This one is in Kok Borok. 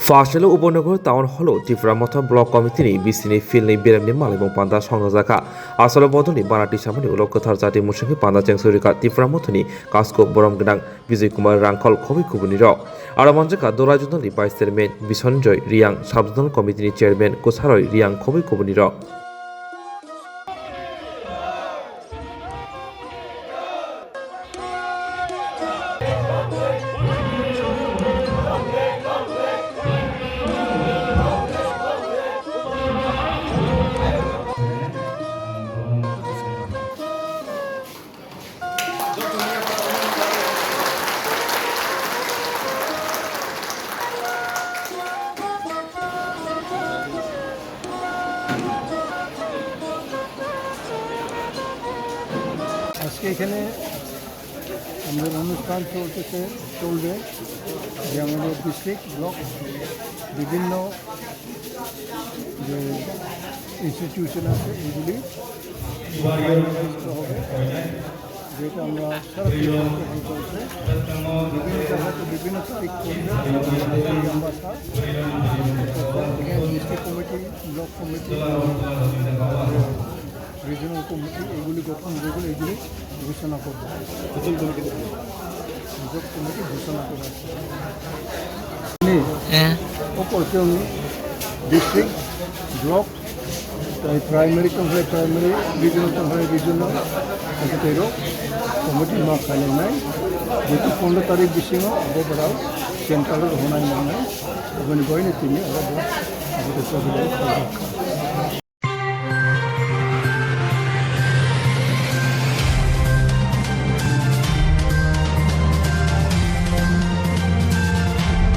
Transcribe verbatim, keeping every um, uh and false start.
Phaisalo Upanagar Town Hall-o Tipra Motha Block Committee-ni bisini field-ni beremni malaimung panda songjajakha. Asolo bodolni bana tisamani ulo kwthar jati musungwi panda chengsurikha Tipra Mothani Kasko Borom Gwnang Bijoy Kumar Rangkhol khobwi kubunirok. Aro manjakha Dolai Zonal-ni Vice Chairman Bisonjoy Riang, Sub Zonal Committee-ni Chairman Kwsaroi Riang khobwi kubunirok. আজকে এখানে আমাদের অনুষ্ঠান চলতেছে, চলবে, যে আমাদের district, block, বিভিন্ন যে ইনস্টিটিউশন আছে, এইগুলি হবে। যেহেতু আমরা সারা পৃথিবীতে চলছে, বিভিন্ন জায়গাতে বিভিন্ন তারিখ পড়বে, লম্বা সার। এখানে district committee, block committee, regional committee, এগুলি গঠন, যেগুলো এগুলি ঘোষণা করবে। রিজিওনাল কমিটি ঘোষণা করবে। Heh. Opor chwng district, block, tai primary tong khlai primary, regional tong khlai regional, abo tei rok committee ma khainai nai, jetu pondro tarik bisingo abo borok central rok honai nangnai, aboni boino tini abo bo, abo tei chobbi tarik khaijak kha.